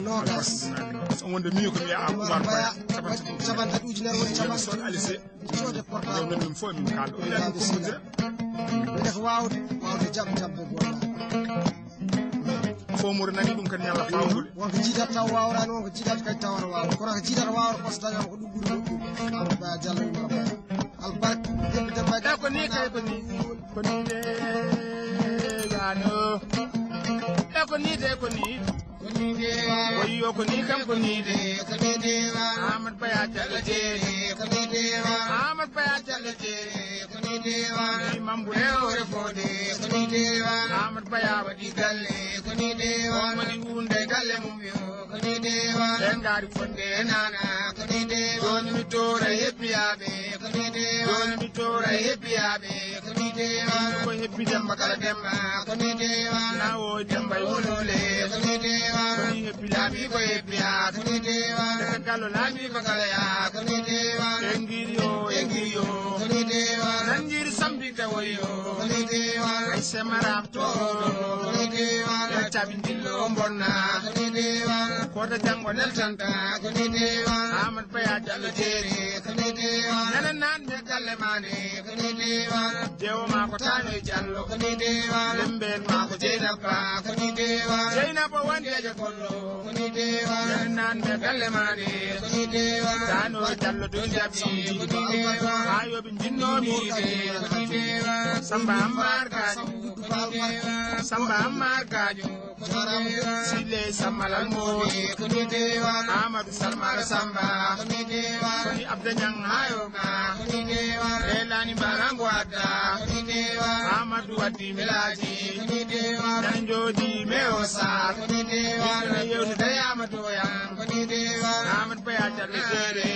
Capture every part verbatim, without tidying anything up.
Nogas. On wonde miñi ko mi wiya Oumar Baya, capantaɗi ujunere woni capantaɗi ujunere. Sood alise. Soode portable. Min ɗum fof min kaalɗo. Ila ɗum ko mujira. Wonde ko waawde, waawde jaɓ jaɓde golla. Fof moro nani ɗum kadi ñalla fawude. Wonko jiidata taw waawraani, wonko jiidata kadi taw aɗa waawa. Kono ko jiidata waawde ko so dañaama ko ɗum ɓuri moƴƴude. Amadou Baya Diallo, Oumar Baya. Albarka, yimɓe Demba Gaye. E ko ni kay ko ni. Ko ni de. Gano. E ko ni de ko ni. Ko ni de wa. Wayyo ko ni kam ko ni de. Ko ni de wa. Amadou Baya Diallo Jeeri. Ko ni de wa. Amadou Baya Diallo Jeeri. Ko ni de wa. Imam Bule Ore Fode. Ko ni de wa. Amadou Baya waɗi galle. Ko ni de wa. Woni hunde galle mum yo. Ko ni de wa. En ngari fonde nana. Ko ni de wa. Joni mi tora hebbiyaaɓe. Ko ni de wa. Joni mi tora hebbiyaaɓe. Ko ni de wa. Ko hebbi Demba kala Demba. Ko ni de wa. Nawo Demba wolole. Ko ni de wa. Ko ni hebbi laabi ko hebbiya. Ko ni de wa. Galo laabi ko kala ya. Ko ni de wa. Engiri yo, engiri yo. Ko ni de wa. Nangiri sambi tawoyo. Ko ni de wa. Ay semaram to. Ko ni de wa. Cabi dillo bonna. Ko ni de wa. Ko da jango neltanta. Ko ni de wa. Amadou Baya Diallo Jeeri. Ko ni de wa. Nana nan be galle mane. Ko ni de wa. Jewo ma ko Tano Diallo. Ko ni de wa. Lembe ma ko Jeynaba. Ko ni de wa. Jeynaba wonde je kollo. Ko ni de wa. Nana nan be galle mane. Ko ni de wa. Tano Diallo do jabi. Ko ni de wa. Ayo bin jinno mi de. Ko ni de wa. Samba Ammar Gadio. Ko ni de wa. Samba Ammar Gadio. Sile Samba Lalmo. Amadou Salmara Samba. Koni Abda Ñang Hayoga. Elani Barango Adda. Amadou Wadi Milaji. Nan jodi me o sar. Ina yewtu dayama doya. Amadou Baya Diallo Jeeri.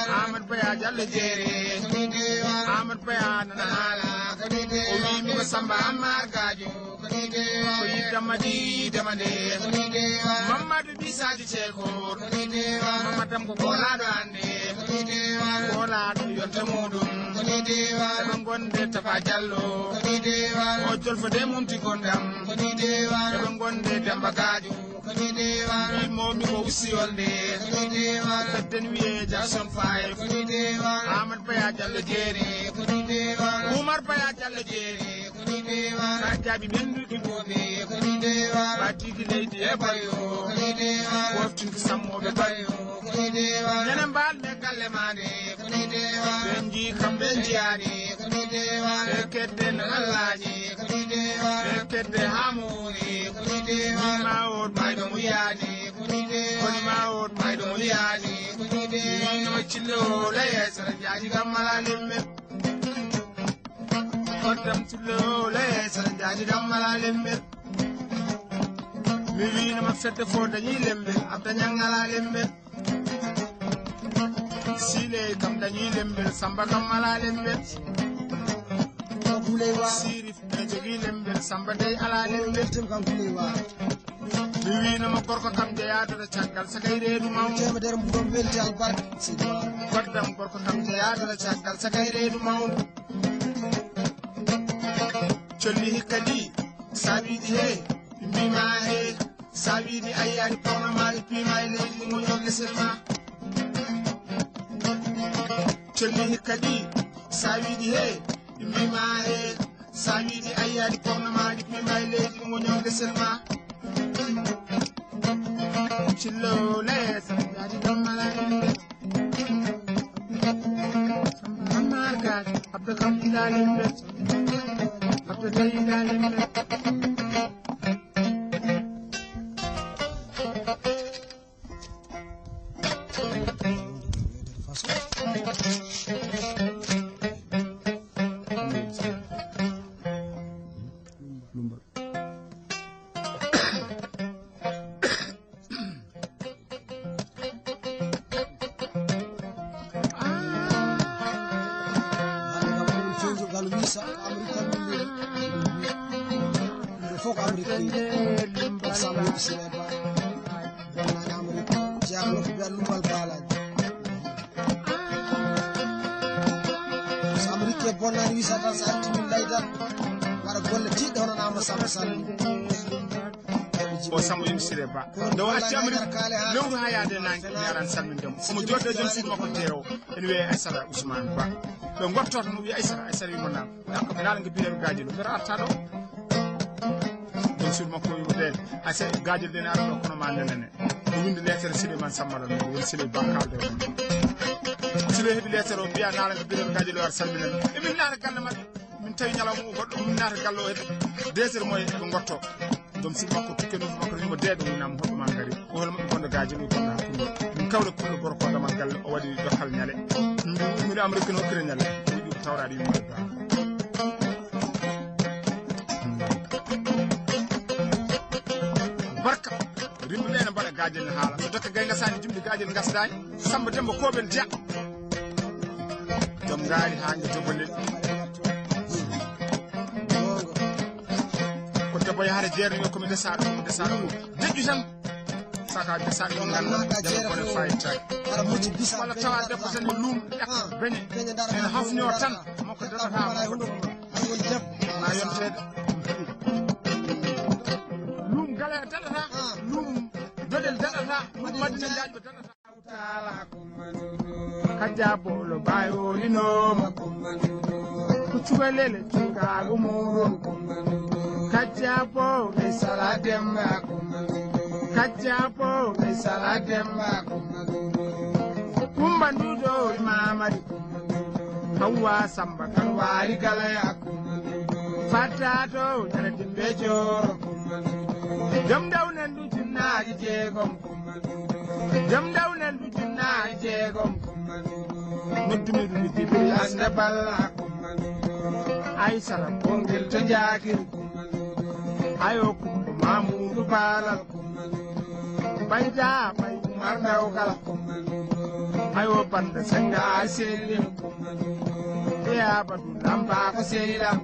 Amadou Baya Diallo Jeeri. Amadou Baya Nana Hala. O wi mi ko Samba Ammar Gadio. Ko yiɗama ɗi yiɗama nde. Mamadou Bisaji Cekor. Mamadam ko kolaɗo hande. Kolaɗo yonta muɗum. Eɓe gonde Tafa Diallo. O jolfo de mumti gondam. Eɓe gonde Demba Gadio. Imo mi ko usiyolde. Fedden wiye Jackson Five. Amadou Baya Diallo Jeeri. Oumar Baya Diallo Jeeri. Ka jaabi ɓenduki boɓe. Batiki leydi e bayo. Woftinki sammoɓe bayo. Nene mbalɓe galle mane. Ɓen jii kam ɓen jiyaani. Ɓe kedde no allaji. Ɓe kedde ha moori. Ma on mayɗo mo yaani. Kono ma on mayɗo mo yaani. Wino cillo leye sara jaaji kam mala lemme. Koddam cillo leye sara jaaji kam mala lemme. Mi wino ma fedde fo dañi lemme. Abda Ñang ala lemme. Sile kam dañi lembel, Samba kam ala lembel. Sirif ne jogi lembel, Samba dey ala lembel. Mi wino mo gorko kam jeyadoɗo caggal sakay reedu mawɗo. Temedere mbuɗon welti albarka. Goddam gorko kam jeyadoɗo caggal sakay reedu mawɗo. Colli hikka ɗi, sabiɗi he, mbima he. Sa wiidi a yiyaani pawna ma, ippii ma e leydi, mo ñolle selma. Colli hikka ɗi, sa wiidi he, immii ma he. Sa wiidi a yiyaani pawna ma, ippii ma e leydi, mo ñolle selma. Cillo le, sa yaadi ɗon mala. Amma alkaati, Abdou kam ilalin ɓe. Abdou tawi ilalin ɓe. Hannde kam, oɗon fewjo ngal wisa ko Amérique tan min woni. Yimɓe fof ko Amérique woni. Ko Samba Yobbi Sineba. Bonnaani Amérique. Jeyaano ko mbiya Lumbal Baalaji. So Amérique bonnaani wisa tan, so arti min lay tan. Waɗa golle tiiɗɗe hono Ama Samba Sall. Eɓe O Samba Yum Sire Ba. Nde o acci Amérique, lewru haa yaade naange, mi aran salminde mo. Omo jooɗde e joom suudu makko jeewo. Ene wiyee Aysata Ousmane Ba. Ɓe ngotto tan, o wiya Aysata, Aysata wiya mo naam. Ɗakko ɓe naala nge biyeeɓe Gaajel, o mbiyata arta ɗo. Joom suudu makko o wiya mo ɗeen, Aysata Gaajel ɗen ara ɗo kono ma nenene. O windi leetere Souleymane Samba Lal, woni Souley Ba kaalde o. Souley heɓi leetere o, mbiya naala nge biyeeɓe Gaajel o ara salminen. Emin naata galle maɓɓe. Min tawi ñalawma o goɗɗo, min naata galle o hedde deux heures moye ɓe ngotto. Joom suudu makko tukke noddu makko wimo deeɗo wonama hoɗo ma ngari. O hol maɓɓe gonɗo Gaajel o gonɗo hakkunde. Min kawre pullo gorko o damal galle o waɗi dokkal ñale. Min mbiɗo Amérique no hokkira ñale. O wiɗi ko tawraɗo yumma ba. Barka. Rimɓe ɓe ne mbaɗa Gaajel ne haala. So dokke gay ngasani jumɗi Gaajel ngasdani. Samba Demba Koben Dia. Joom ngaari haa nge jogo leɗɗi. Ko debbo yahata jeerno yo komi desaɗo, komi desaɗo. Deƴƴu tan. Saka desaɗo ɗum ngannda, debbo bone fayitaaki. Walla tawa debbo tan e luum, ƴakka beñe. Ene hafni o tan, makko darata, makko darata. Na yonteede. Luum gala darata, luum doɗel darata, luum madina jaajɓe darata. Kajja bolo bayo ni no ma. Kuchuga lele chuga gumuru. Kajja bo e sala demba. Kajja bo e sala demba. Kumba ndudo mama di. Hawa samba karwari gala ya. Fatato jara dimbe joro. Dam daw nandu jinnaji jegom. Jam dawnen du jinna jeegom. Noddumi du jibril anda balla. Ay sara kongel to jaakir. Ayo kumba mamudu balal. Bayda bay mardaw kala. Ayo banda sanga selin. Ya badu lamba ko seyla.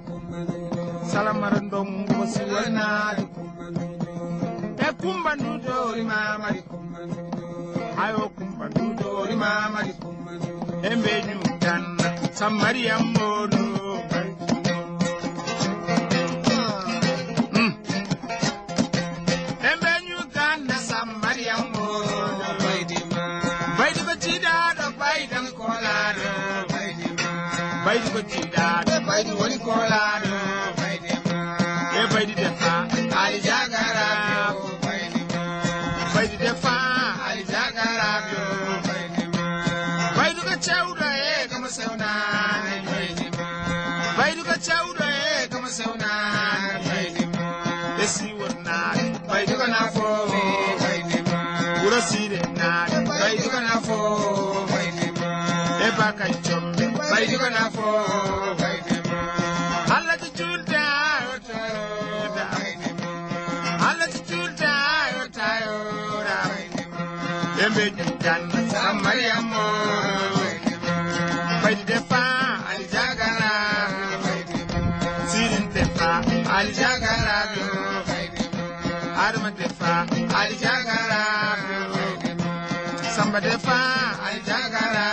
Salamar ndongo siwalnaade. E kumba ndu doori mamari. Ayo kumba ndu doori mamari. E mbeñu tan sammari ammono. Mm. E mbeñu tan sammari ammono. Baydi ko jiidaɗo, baydi ko kolaɗo. Baydi ko jiidaɗo, baydi woni kolaɗo. E baydi defa, ali jagara. Baydi defa, ali jagara. Baydi ko cewɗo e kamo sewnani. Baydi ko cewɗo e kamo sewnani. E si wonnaade, baydi ko nafo. Wuro siide naade, baydi ko nafo. E bakay combe, baydi ko nafo. Allah ti julde ayo tayoda. Allah ti julde ayo tayoda. Yembe jukan sammari ammo. Baydi defa aljagara. Sirin defa aljagara. Arma defa aljagara. Samba defa aljagara.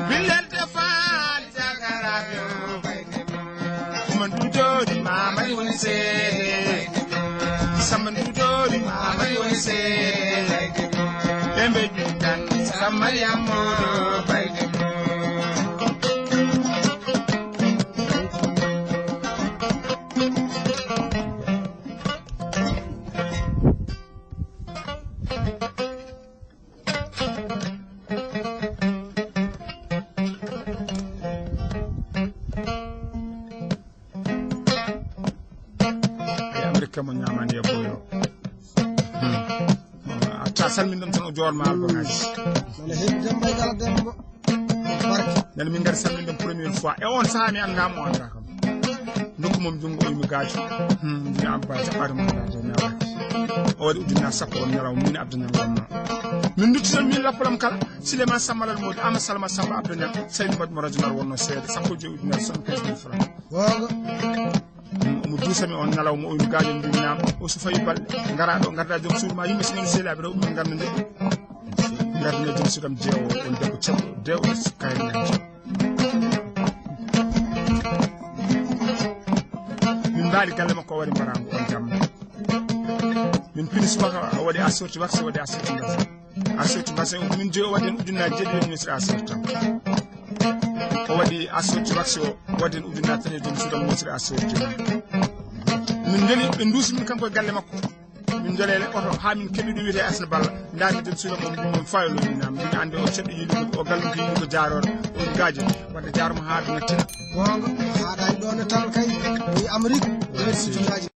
Bilal defa aljagara. Kuma ndu doori mamari woni seede. Samba ndu doori mamari woni seede. Yembe jukan sammari ammo. Baydi. Ay, Amérique mo ñaamani e boyo. Hmm. A ta salmin ɗum tan o joor ma albarkaaji. Wala heɓi demba e gala dembo. Barke. Nani min ngari salmin ɗum première fois. E on saha mi annda mo annda kam. Nokku mom jungo o yimi gaajo. Hmm, mi abba jaɓɓaade mo annda ñaawaki. O waɗi ujunna sappo on ñalaw min abda ñam wonno. Min duttiɗon min lappalam kala. Silema Samba Lal Modi, Ama Salma Samba Abdou Niang, Saydou Badmo Rajmal wonno seede. Sappo e joyi ujunnaji soixante-quinze mille francs. Wogo. Omo duusami on ñalawma, o wimi gaajo mbimi naam, o so fawi balɗe, ngara ɗo, ngarda joom suudu ma, yimɓe so ngoni sehlaaɓe rewɓe, min nganndu nde. Ngardine joom suudam jeewo, on debbo cewɗo, dewɗo, kayri nani. Min mbaali galle makko, o wari mbarango on jamma. Min pini subaka o waɗi assorti wax, o waɗi assorti mbasa. Assorti mbasa o min joyi o waɗi hen ujunnaaji jeeɗiɗi, ministre assorti tan. O waɗi assorti wax o waɗi hen ujunnaaji tati e joom suudu am, ministre assorti. Min joli ɓe nduusi min kanko e galle makko. Min joli e oto haa min keɓi ɗo wiyetee Asna Balla. Ndaarni joom suudu am o mbi min fayolo min nam. Min anndi o ceɗɗo yiɗi ko o gallo ko yiɗi ko jaarooɗo. O gaajo wadde jaaroma haa aduna tina. Goonga, haaɗaani ɗo ne tan kay. Wi Amérique, merci.